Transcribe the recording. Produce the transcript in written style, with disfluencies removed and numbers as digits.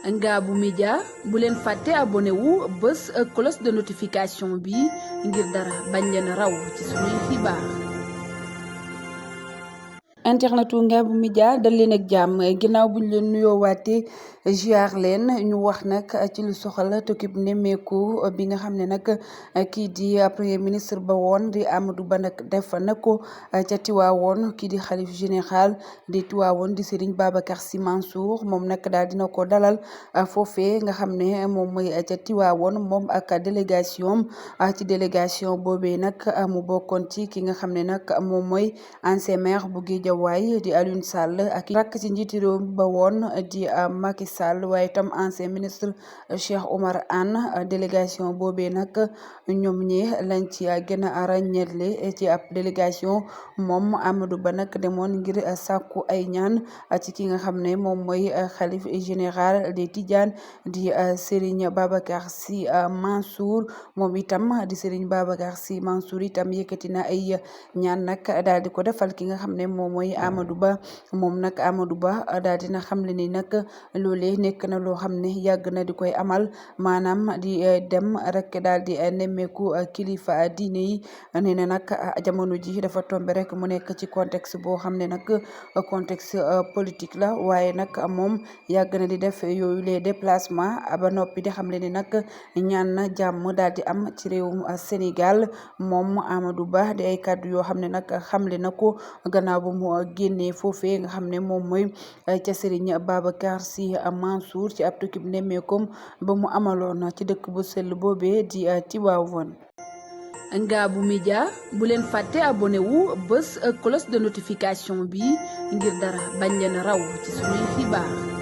Ngabou Média bu leen fàtte abonné wu bés cloche de notification bi ngir dara bañ leen raw ci suñuy xibaar. internetu Ngabou Média dal leen ak jàmm ginnaaw buñ leen nuyoowaatee ziar leen ñu wax nag ci lu soxal tukkib nemmeeku bi nga xam ne nag kii di premier ministre ba woon di Amadou Ba nag def na ko ca Tiwaawoon kii di xalif général di Tiwaawoon di Serigne Babacar Sy Mansour moom nag daal dina ko dalal foofee nga xam ne moom mooy ca Tiwaawoon moom ak délégation ci délégation boobee nag mu bokkoon ci ki nga xam ne nag moom mooy ancien maire bu Guédiawaye di Alioune Sall ak rakk ci njiiti réew ba woon di Macky Sall waaye itam ancien ministre Cheikh Oumar Anne délégation boobee nag ñoom ñi lañ ci gën a ràññeele ci ab délégation moom Amadou Ba nag demoon ngir sàkku ay ñaan ci ki nga xam ne moom mooy xalif général des Tidianes di Serigne Babacar Sy Mansour moom itam di Serigne Babacar Sy Mansour itam yëkkati na ay ñaan nag daal di ko defal ki nga xam ne moom mooy Amadou Ba moom nag Amadou Ba daal dina xamle ni nag loolee nekk na loo xam ne yàgg na di koy amal maanaam di dem rek daal di nemmeeku kilifa diine yi nee na nag jamono ji dafa tombe rek mu nekk ci contexte boo xam ne nag contexte politique la waaye nag moom yàgg na di def yooyu les déplacements ba noppi di xamle ni nag ñaan na jàmm daal di am ci réewum Sénégal moom Amadou Ba di ay kàddu yoo xam ne nag xamle na ko gannaaw ba mu génnee foofee nga xam ne moom mooy ca Serigne Babacar Sy Mansour ci ab tukkib nemmeekum ba mu amaloon ci dëkk bu sell boobee di Tivaouane. Ngabou Média bu leen fàtte abonné wu bés cloche de notification bi ngir dara bañ leen raw ci suñuy xibaar.